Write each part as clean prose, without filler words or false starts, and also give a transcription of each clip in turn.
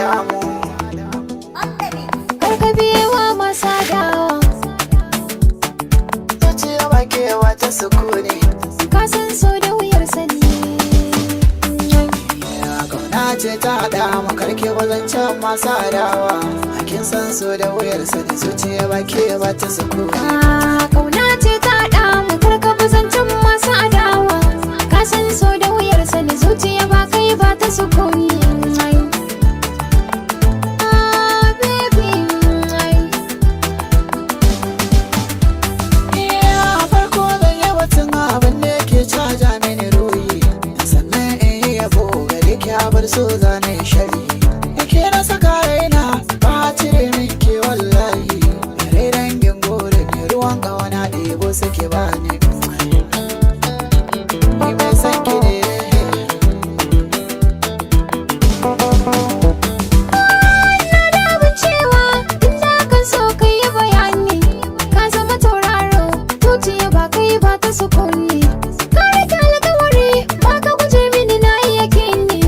haɗa mu. Kar ka biyewa masu adawa. Zuciya ba ke wata sukuni. Ka san so da wuyar sani. Kauna ce ta haɗa mu, karke wazancen masu adawa. Kin san so da wuyar sani, zuciya ba ke wata sukuni. Ah, kauna ce ta haɗa mu, kar ka bi zancen masu adawa. Ka san so da wuyar sani, zuciya ba kai ba ta sukuni. Ah, baby. A farko zan yi batun abin da yake caja mini ruhi, sannan in yi yabo gare ki, bar so zane shari ke na saka raina, ba cire min ke wallahi. Rai dangin gore ne, ruwan ƙawana ɗebo suke bani. Ni mai san ki ne. Abin cewa tun da kan so kai yi bayani, ka zama tauraro, zuciya ba kai ba ta sukuni. Ka rike alkawari, ba ka guje mini, na iya kini.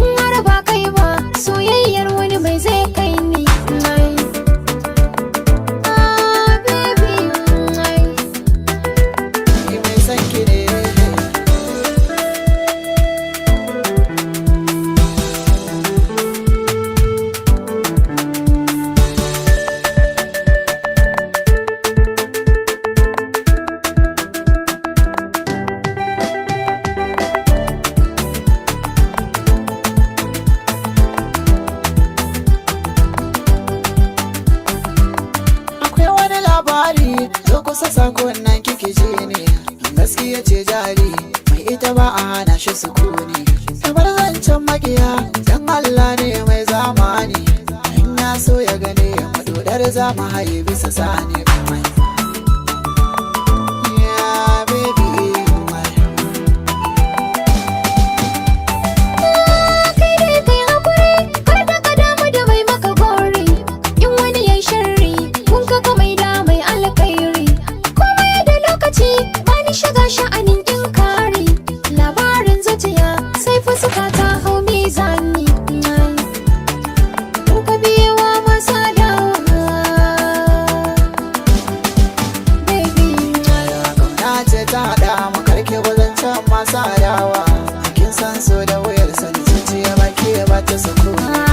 In har ba kai ba, soyayyar wani mai zai kai ni? Ai. Ah, baby, ai. Ni mai san ki ne. Akwai wani labari, zo kusa, sakon nan kike ji ne. Gaskiya ce jari, mai ita ba a hana shi sukuni. Kamar zancen makiya, dan Allah ne mai zamani. In ya so ya gane madodar za mu haye bisa sani. Yeah, baby, my. Kai dai kai hakuri, kar da ka damu da mai maka gori. In wani yayi sharri, kun ka mai da mai alkhairi. Komai da lokaci, bani shiga sha'anin inkari. Labarin zuciya sai fuska ta hau mizani. Kar ka biyewa masu adawa. Baby. Kauna ce ta haɗa mu, karke wazancen masu adawa. Kin san so da wuyar sani, zuciya ba ke ba ta sukuni.